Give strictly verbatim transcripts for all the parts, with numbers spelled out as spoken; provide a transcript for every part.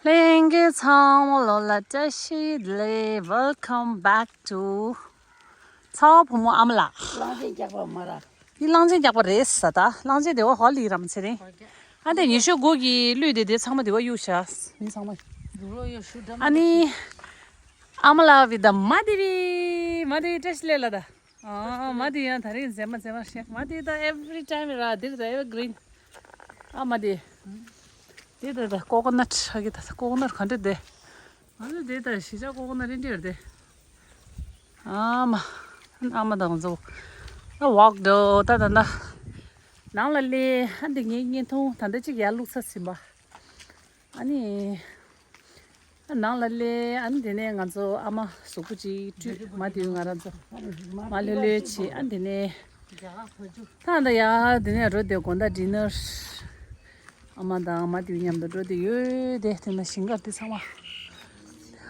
ལྷན་རྒྱས་ཚང་མ་ལོ་ལ་བཀྲ་ཤིས་བདེ་ལེགས། Welcome back to ཚ་བ་བུ་མོ་ཨ་མ་ལགས། གླང་ཆེན་རྒྱགས་པ་མ་ར། འདི་གླང་ཆེན་རྒྱགས་པ་རེད་ས་ད། གླང་ཆེན་དེ་བ་ཧོ་ལི་རམ་ཚེ་རིང་། ཨ་དེ་ཉི་ཤུ་དགུ་གི་གླུད་དེ་དེ་ཚང་མ་དེ་བ་གཡུག་བཞག་མི་ཚང་མ། ཨ་ནི། ཨ་མ་ལགས་བི་ད་མ་དེ་བི་མ་དེ་བི་བཀྲ་ཤིས་བདེ་ལེགས་ལ་ད། ཨ་མ་དེ་ཡང་ད་རེས་མཛེས་མ་མཛེས་མ་ཤེས་མ་དེ་ད་every time ར་འདིར་ད་evergreen། ཨ་མ་དེ། དེ་ད་ད་ཀོ་ཀོ་ནཊ་ཧ་གི་ད་ཀོ་ཀོ་ནཊ་ག་འདྲ་དེ། ང་ཚོ་དེ་ལྟར་གཞིས་ཆགས་ཀོ་ཀོ་ནཊ་རེད་འདྲ་རེད་དེ། ཨ་མ། ཨ་མ་དང་ཚོ། ད་ཝོག་འགྲོ་ད་ད་ད། ནང་ལ་སླེབས་ཨ་འདི་ངའི་བརྙན་ཐུང་ད་ལྟ་གཅིག་ཡར་བླུགས་ཚར་ཟིན་པ། ཨ་ནི། ནང་ལ་སླེབས་ཨ་ནི་དེ་ནས་ང་ཚོ་ཨ་མ་གཟུགས་པོ་གཅིག་བཀྲུས་མ་དེ་ང་རང་ཚོ་མ་ལྷོད་ལྷོད་བྱས་ཨ་ནི་དེ་ནས། ད་ད་ཡ་དེ་ནས་འགྲོ་དེ་དགོང་དག་ཌི་ནར། ཨ་མ་དང་མ་དེའི་མཉམ་དུ་འགྲོ་དེ་ཡོད་དེ་དེ་ན་ཞིང་ཁར་དེ་ཚང་མ།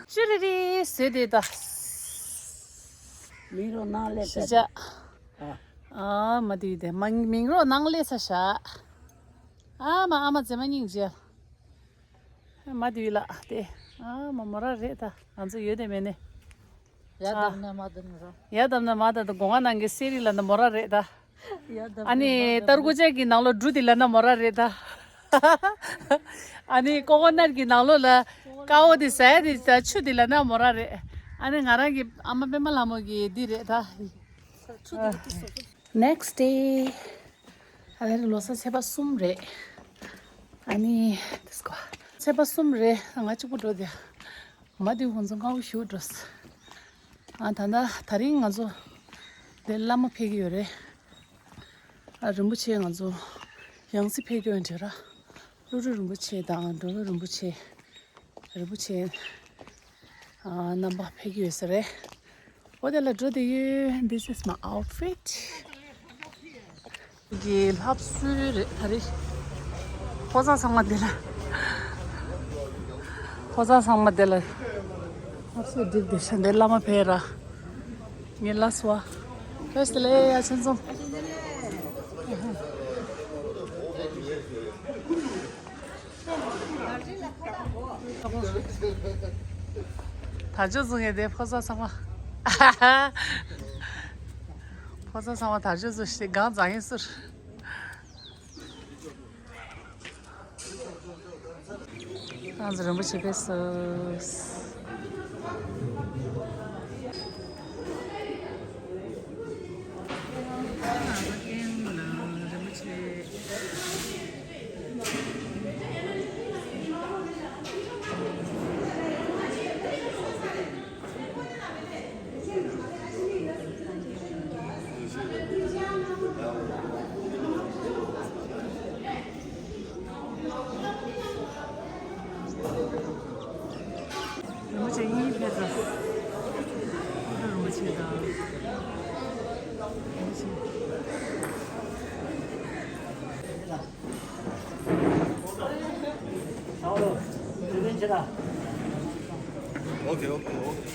ཅི་རི་རི་ཟེར་དེ་ད། མིང་རོ་ནང་ལས་ཤི་ཆ། ཨ་མ་དེའི་དེ་མ་མིང་རོ་ནང་ལས་ས་ཤ། ཨ་མ་ཨ་མ་མཛེས་མ་སྙིང་རྗེ། མ་དེའི་ལ་དེ། ཨ་མ་མོ་ར་རེད་ད་ང་ཚོ་ཡོད་དེ་མེད་ནས། ཡ་ཨ། བདམས་ན་མ་བདམས་ན་ར། ཡ་བདམས་ན་མ་བདམས་ད་སྒོ་ང་ནང་གི་སེ་རི་ལ་ན་མོ་ར་རེད་ད། ཡ་བདམས་ཨ་ནི་ན་མ་བདམས་ཏར་ཀུ་ཅག་གི་ནང་ལོ་འབྲུ་དེ་ལ་ན་མོ་ར་རེད་ད། ཨ་ནི་ཀོ་ཀོ་ནཊ་གི་ནང་ལོ་ལ་ཀ་བོ་དེ་ཟ་ཡ་དེ་ད་ཆུ་དེ་ལ་ན་མོ་ར་རེད། ཨ་ནི་ང་རང་གི་ཨ་མ་པད་མ་ལྷ་མོ་གི་འདི་རེད་ད། Next day. ཨ་ལེ་ལོ་གསར་ཚེས་པ་གསུམ་རེད། ཨ་ནི་དེ་སྐོ་ཚེས་པ་གསུམ་རེད་ང་གཅིག་པུ་འགྲོ་དེ། མ་དེ་ཁོང་ཚོ་སྔ་བོ་ཞུ་འགྲོ། ཨ་ད་ལྟ་ད་རིང་ང་ཚོ་དེ་བླ་མ་ཕེབས་ཀྱི་ཡོད་རེད། ཨ་རིན་པོ་ཆེ་ང་ཚོ་ཡང་སྲིད་ཕེབས་ཀྱི་ཡོད་འདྲ་ར། ཀླུ་སྒྲུབ་རིན་པོ་ཆེ་དང་འགྲོ་བའི་རིན་པོ་ཆེ། རིན་པོ་ཆེ། ཨ་རྣམ་པ་ཕེབས་ཀྱི་ཡོད་ས་རེད། འོ་དེ་ལ་འགྲོ་དེ་ཡོད། This is my outfit. གི་ལྷ་གསོལ་རེད་ད་རེས། ཕོ་གསར་ཚང་མ་དེ་ལ། ཕོ་གསར་ཚང་མ་དེ་ལ། ལྷ་གསོལ་སྒྲིག་དེ་ཤ་འདི་བླ་མ་ཕེབས་ར། ངའི་ལ་སོ། བཀྲ་ཤིས་བདེ་ལེགས་ཡ་ཆེན་ཚང་། དར་ལྕོག་བཟུང་ངེས་དེ་ཕོ་གསར་ཚང་མ། ཕོ་གསར་ཚང་མ་དར་ལྕོག་བཟུང་ཞིག་གང་བཟང་ཡིན་ཟུར། ང་ཚོ་རིན་པོ་ཆེ་ཕེབས་སོང་། རིན་པོ་ཆེ་གཉིས་ཕེབས་ཙང་། རིན་པོ་ཆེ་དང་། རིན་པོ་ཆེ། Okay, okay, okay.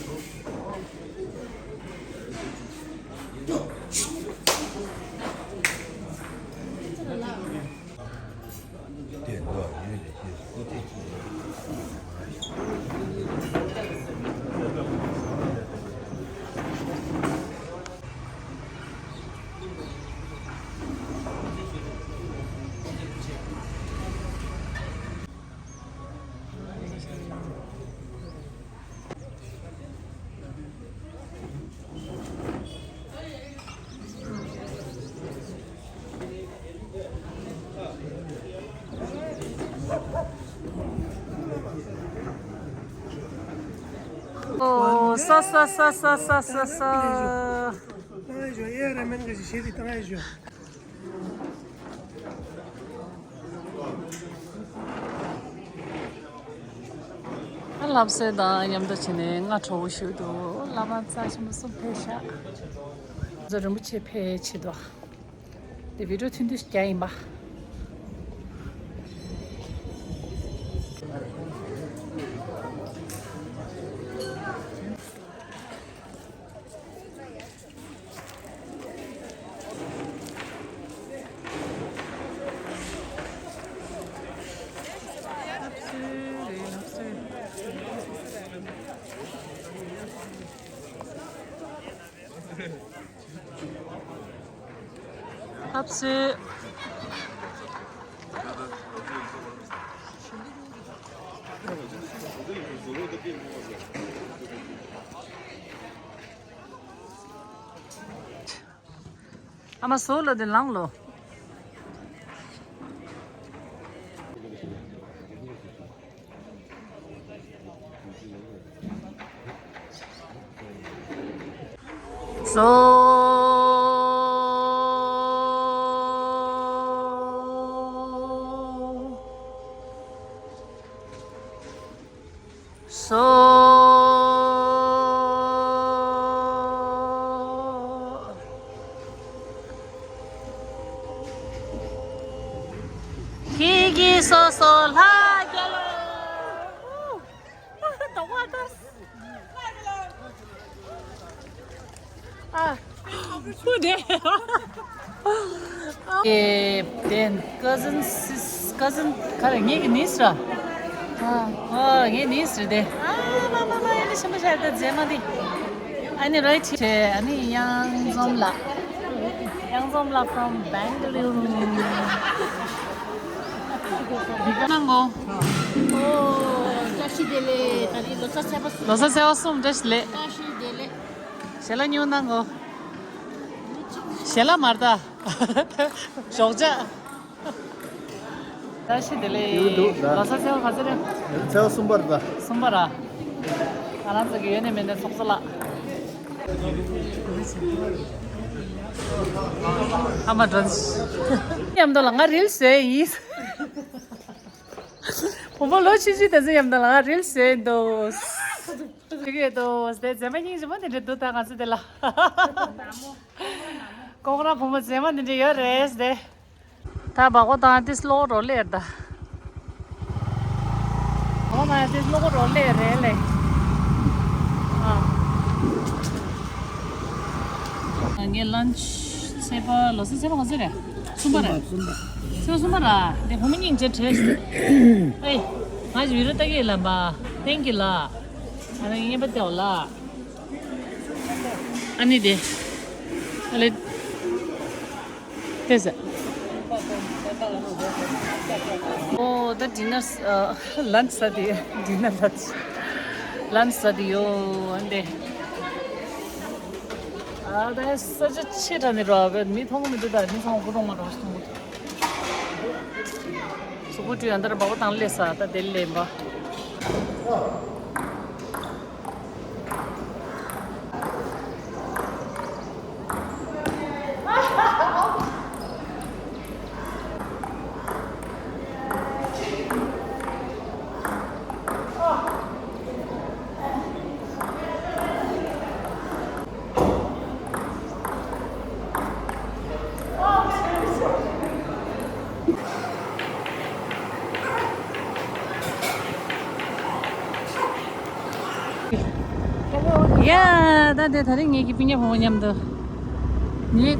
ཨོ། ས་ས་ས། ལྷ་གསོལ་དང་མཉམ་དུ་བྱས་ནས་སྔ་དྲོ་བོ་ཞིག་ཏུ་བླ་མ་རྩ་ཆེན་པོ་གསུམ་ཕེབས་ཤག་ང་ཚོ་རིན་པོ་ཆེ་ཕེབས་ཆེད་དུ་དེ་བི་ཌིའོ་ཐུང་ཐུང་ཞིག་རྒྱག་ཡིན་པ། ལྷ་གསོལ་རེད། ལྷ་གསོལ་ ལྷ་བཟོས། ཨ་མ་བཟོ་ལ་དེ་ལངས་ལོ། བཟོ། སོ། ཁྱེད་ཀྱིས་སོ་སོ་ལྷ་རྒྱལ་ལོ། དོགས་པ་ལྟ། ཨ། Who there? ཨེ། དེན། cousin sis, cousin ག་རེ། ངེད་ཀྱི་niece ར། ཨ། ཨ། ངའི་niece རེད་དེ། ཨ་མ་མ་མ། ཨ་ནི་ཆེན་པོ་ཤར་ད་མཛེས་མ་དེ། ཨ་ནི་right here. ཨ་ནི་གཡང་འཛོམས་ལགས། གཡང་འཛོམས་ལགས་from Bengaluru. འདི་ག་ནང་གོ། ཨོ། བཀྲ་ཤིས་བདེ་ལེགས། ད་རེས་ལོ་གསར་ཚེས་པ་གསུམ། ལོ་གསར་ཚེས་པ་གསུམ་བཀྲ་ཤིས་བདེ་ལེགས། བཀྲ་ཤིས་བདེ་ལེགས། ཞལ་ལག་ཉོས་གནང་གོ། ཞལ་ལག་མ་རེད་ད། ཞོགས་ཇ། བཀྲ་ཤིས་བདེ་ལེགས། ཡོད་འདུག་ད། ལོ་གསར་ཚེས་པ་ག་ཚོད་རེད། ཚེས་པ་གསུམ་པ་རེད་ད། གསུམ་པ་ར། ང་རང་ཚོ་གི་ཡོད་ནས་མེད་ནས་ཚོགས་གཙོ་ལགས། ཨ་མ་དྲན། མཉམ་དུ་ལ་ང་reels བཟོས་ཡིན། བུ་མོ་ལོ་ཆུང་ཆུང་དེ་ཚོ་མཉམ་དུ་ལ་ང་reels བཟོས་འདུག་ཞིག་ཡོད་དོ། དེ་མཛེས་མ་སྙིང་རྗེ་མོ་དེ་འདྲ་འདུག་ད་ང་ཚོ་དེ་ལ། ཀོང་ར་བུ་མོ་མཛེས་མ་དེ་འདྲ་ཡོད་རེད་དེ། ད་བ་གོ་དང་ཏིས་ལོག་རོ་ལེར་ད། བ་གོ་དང་ཏིས་ལོག་རོ་ལེར་རེད་ལེ། ཨ། ངའི་lunch ཚེས་པ་ལོ་སི་ཚེས་པ་ག་ཚོད་རེད། གསུམ་པ་རེད། གསུམ་པ། ཚེས་པ་གསུམ་པ་ར། དེ་བུ་མོ་སྙིང་རྗེ་བྲེལ། ཨེ། ང་ཞིག་བི་རོ་ལྟ་གི་ལ་མ། Thank you ལ། ཨ་ནི་ངེས་པ་ལྟེ་བ་ལ། ཨ་ནི་དེ། ཨ་ལེ། དེ་ཟ། ཨོ་ད་dinner ཨ། lunch ཟ་དེ། dinner lunch lunch ཟ་དེ་ཡོད་ཨ་འདི། ཨ་ད་ས་ཆ་ཆེ་དྲགས་ནི་རོ། མི་མཐོང་མི་འདུག་ད་མི་ཚང་མ་སྒོ་རྡོག་མ་རོ་མཐོང་གི་འདུག་སུ་བུ་ཀྲུའུ་ཡང་ད་ར་བ་བ་དང་ལས་ས་ད་དེ་ལས་འབའ། ཡ། ད་དེ་ད་རིང་ངེད་ཀྱི་སྤུན་ཀྱག་བུ་མོ་མཉམ་དུ། ངེད་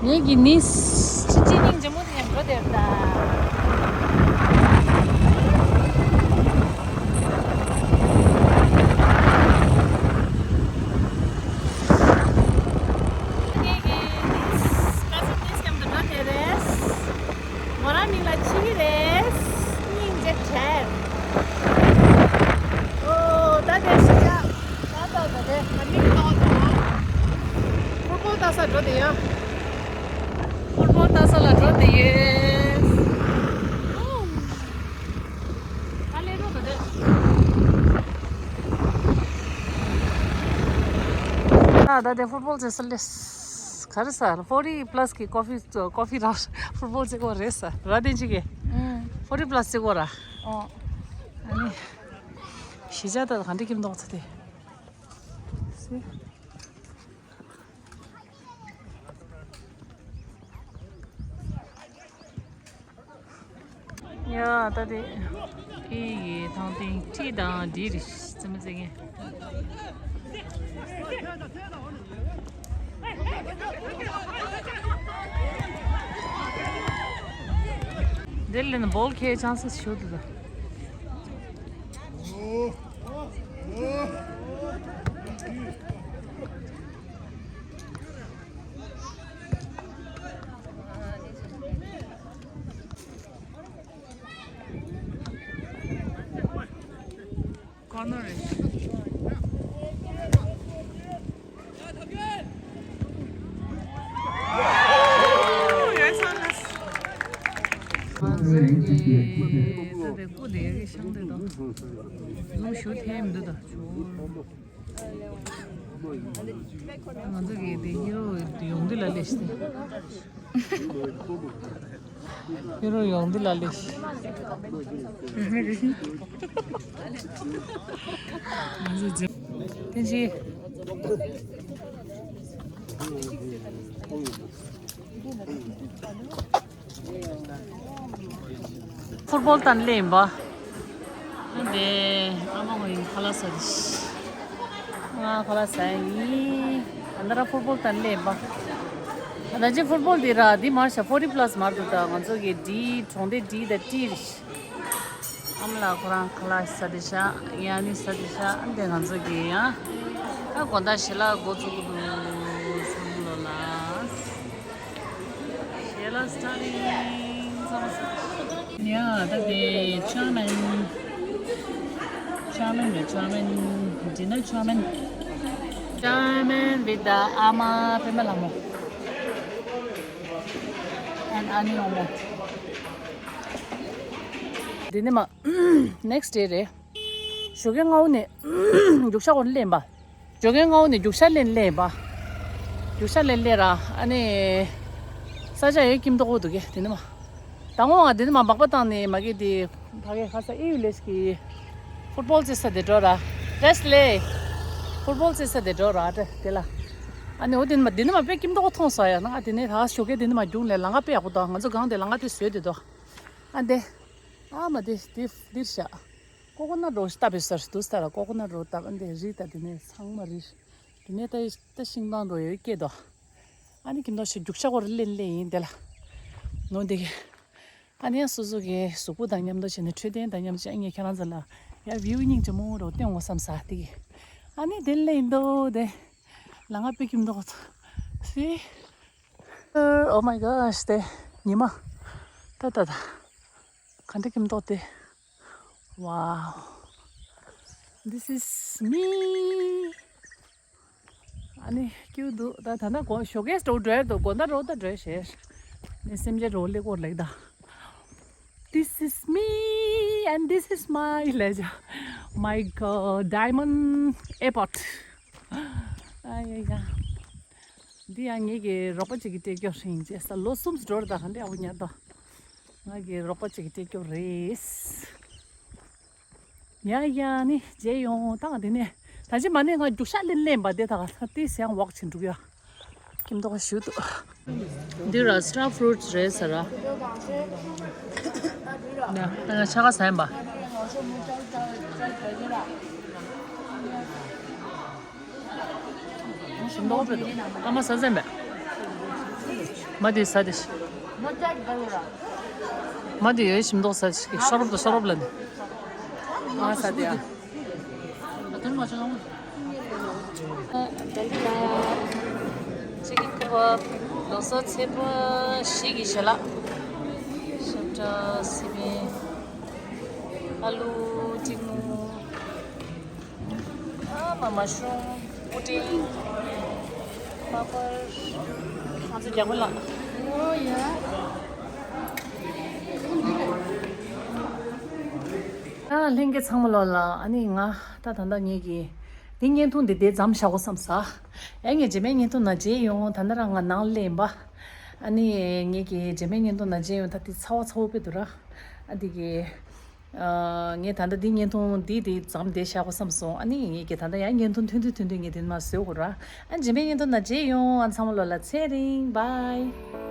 ངེད་ཀྱི་niece ཆུང་ཆུང་སྙིང་རྗེ་མོ་དེ་མཉམ་འགྲོ་བསྡད་ད། ངེད་ཀྱི་niece cousin niece མཉམ་དུ་འགྲོ་བསྡད་རེད། ང་རང་མིང་ལ་ཆི་ཧི་རེད། སྙིང་རྗེ་བྲལ། ཨོ་ད་དེ་ཤི་ཆ། ད་ད་ད་དེ་ང་མིང་ཏོག་ཏོག་ཕུར་བུ་ལྟ་ས་འགྲོ་དེ་ཡ། ཕུར་བུ་ལྟ་ས་ལ་འགྲོ་དེ་ཡེ། ཨ་ལེ་རོ་ད་དེ། ད་ད་དེ་ཕུར་བུ་ལ་ཅེ་ས་ལེ། ག་རེ་ཟ། forty plus གི་coffee coffee ར་ཕུར་བུ་ལ་ཅེ་གོ་རེ་ཟ་ར་དེ་ཅི་གེ། ཨུམ། forty plus ཅེ་གོ་ར། ཨོ། ཨ་ནི། ཤི་ཆ་ད་ག་འདྲ་ཁྱིམ་ཐོག་ཚ་དེ། སི། ཡ་ད་དེ། ཨི་ཡི་ཐང་ཐིང་ཁྲི་དང་འདི་རེད་ཙམ་ཙེ་ངེ། འདི་ལ་ནི་ball ཁྱེར་chance ཞུ་དུ། ང་ཚོ་གི་དེ་ཧི་རོ་ཡོང་དུས་ལ་ལས་ཤི། ཧི་རོ་ཡོང་འདི་ལ་ལས། ཐེན་ཅི། ཕུཊ་བོལ་ལྟ་ནི་སླེབས་ཡིན་པ། འདི་ཨ་མ་ངོ་ཡིན། ཁ་ལག་ཟ་དེ། ང་ཁ་ལག་ཟ་ཡིན། ཨ་ནི་ར་ཕུཊ་བོལ་ལྟ་ནི་སླེབས་ཡིན་པ། ད་ཅི་ཕུཊ་བོལ་འདི་ར་འདི་མར་ཤ་ཕོར་ཊི་པ་ལ་སི་མར་འདུག་ད་ང་ཚོ་གི་འདི་གྲོང་སྡེ་འདི་ད་ཏི་རེད། ཨ་མ་ལགས་ཁོ་རང་ཁ་ལག་ཟ་དེ་ཤག་ཡ་ནི་ཟ་དེ་ཤག་ཨ་འདི་ང་ཚོ་གི་ཡ། ཨ་དགོང་དག་ཞལ་ལག་འགོ་བཙུགས་ཀྱི་འདུག་བསམ་བློ་ལ། ཞལ་ལག་སི་ཊར་ཊིང་བསམ་བློ། ཡ་ད་དེ་ཅའོ་མིན། ཅའོ་མིན་རེད། ཅའོ་མིན། ཌི་ནར་ཅའོ་མིན། ཅའོ་མིན་with the ཨ་མ་པད་མ་ལྷ་མོ། And ཨ་ནེ་འོ་མ། འདི་ནི་མ། ནེག་སི་ཌེ་རེད། ཞོགས་ཀས་སྔ་པོ་ནས་རྒྱུག་ཤར་སྒོར་སླེབས་པ། ཞོགས་ཀས་སྔ་པོ་ནས་རྒྱུག་ཤར་ལེན་སླེབས་པ། རྒྱུག་ཤར་ལེན་སླེབས་ར་ཨ་ནི། ས་ཆ་ཡོད་ཀྱིན་མདོག་པོ་འདུག་གས་དེ་ནི་མ། དང་པོ་ང་དེ་ནི་མ་སྦག་པ་བཏང་ནས་མ་གི་དེ། ཕ་གི་ཁ་ས་ཨི་ཡུ་ལེས་ཀྱི། ཕུཊ་བོལ་རྩེ་ས་དེ་འགྲོ་ར། རེས་ལེ། ཕུཊ་བོལ་རྩེ་ས་དེ་འགྲོ་ར་དེ་དེ་ལ། ཨ་ནི་འོ་དེ་ནི་མ་དེ་ནི་མ་དཔེ་ཀྱིན་མདོག་པོ་མཐོང་སོང་ཡ་ན་ང་དེ་ནས་ད་ཞོགས་ཀས་དེ་ནི་མ་རྒྱུག་ནས་ལམ་ཁ་དཔེ་ཡག་པོ་འདུག་ང་ཚོ་སྒང་དེ་ལམ་ཁ་དེ་བཟོས་དེ་འདུག་ཨ་འདི། ཨ་མ་དེ་དེ་འདིར་བཞག་ཀོ་ཀོ་ནཊ་རོ་ལྟ་བུ་ཟེར་འདུག་ས་ར། ཀོ་ཀོ་ནཊ་རོ་ལྟ་བུ་འདི་རི་ལྟ་དེ་ནས་ཚང་མ་རི། དེ་ནས་ད་ད་ཤིང་སྡོང་འགྲོ་ཡོད་སྐད་དོ། ཨ་ནི་ཀིན་དོ་ཞིག་རྒྱུག་ཤར་སྒོར་ལེན་ལེན་ཡིན་དེ་ལ། ནོ་འདི་གི། ཨ་ནི་སོ་སོ་གི་གཟུགས་པོ་དང་མཉམ་དུ་བྱས་ནས་འཕྲོད་བསྟེན་དང་མཉམ་དུ་བྱས་ངས་ཁྱེད་རང་ཚོ་ལ་ཡ་བིའུ་སྙིང་རྗེ་མོ་རོ་བསྟན་འོང་བསམ་ས་དེ་གི། ཨ་ནི་དེ་ལེན་འདུག་དེ། ལ་ང་པེ་ཀིན་དོ། སི། Oh my gosh དེ། ཉི་མ། ད་ད་ད། ག་འདྲ་ཀིན་དོ་དེ། Wow. This is me. ཨ་ནི་སྐྱིད་འདུག་ད་ད་ན་གོ་ཞོགས་ཀས་འགྲོ་འགྲོ་ཡ་འདུག་དགོང་དག་རོགས་ད་འགྲོ་ཞེས། ནི་སེམས་ཅན་རོགས་ལེགས་སྐོར་ལེགས་ད། This is me and this is my legend. My god, diamond airport. ཨ་ཡ་ཡ། འདི་ཡང་ངེད་ཀྱི་རོགས་པ་གཅིག་གི་སྤྲད་རྒྱུ་རེད་ཅེས་ལོ་གསུམ་འགྲོ་རེད་ད་ག་འདྲ་ཡག་པོ་ཉར་ད། ང་གི་རོགས་པ་གཅིག་གི་སྤྲད་རྒྱུ་རེད། ཡ་ཡ་ནི་རྗེས་ཡོང་ད་ག་དེ་ནས་ད་ཅི་མ་ནས་ང་རྒྱུག་ཤར་ལེན་ལེན་པ་དེ་ད་ག་ད་ཏིས་ཡང་ཝོག་བྱེད་འགྲོ་གི་ཡ། ཀིམ་ཏོག་ཞུ་ཏོ། འདི་ར་སི་ཊར་ཕུ་རུ་ཊི་རེད་ཟེར་ར། ནས་ད་ང་ཆ་ག་ཟ་ཡིན་པ། ཞིམ་མདོག་དཔེ་འདུག་ཨ་མ་ཟ་ཟན་པས། མ་དེ་ཟ་དེ་ཤི། མ་དེ་ཡོད་ཞིམ་མདོག་ཟ་དེ་ཤི་ཤོ་རོབ་དང་ཤོ་རོབ་ལ་ནི། ང་ཟ་དེ་ཡ། ཅི་ཀིན་ཁ་བབ། རྡོ་སོལ་ཚལ་པ་བཞི་གི་ཞལ་ལག་ཤབ་ཏྲ་སི་པན། ཨ་ལུ་ཏྲིག་མུ། ཨ་མ་མ་ཤུ་རུམ། པུ་ཏིང་། པ་པར། ང་ཚོ་རྒྱག་པ་ལ། ཨོ་ཡ། ཨ་ལྷན་རྒྱས་ཚང་མ་ལོ་ལ་ཨ་ནི་ང་ད་ད་ལྟ་ངེད་ཀྱི་འདི་བརྙན་ཐུང་འདི་དེ་མཚམས་བཞག་གོ་བསམ་ས། ཡ་ངས་རྗེས་མའི་བརྙན་ཐུང་ན་མཇལ་ཡོང་ད་ནི་རང་ང་ནང་ལ་ཡིན་པ། ཨ་ནི་ངེད་ཀྱི་རྗེས་མའི་བརྙན་ཐུང་ན་མཇལ་ཡོང་ད་དེ་ཚ་བ་ཚ་བོ་དཔེ་འདུག་ར། ཨ་འདི་གི། ཨ་ངས་ད་ལྟ་འདི་བརྙན་ཐུང་འདི་དེ་མཚམས་དེ་བཞག་གོ་བསམ་སོང་ཨ་ནི་ངེད་ཀྱི་ད་ལྟ་ཡང་བརྙན་ཐུང་ཐུང་ཐུང་ཐུང་ཐུང་ངས་དེ་མ་བཟོས་གོ་ར། ཨ་རྗེས་མའི་བརྙན་ཐུང་ན་མཇལ་ཡོང་ཨ་ཚང་མ་ལོ་ལ་ཚེ་རིང་བྷའི།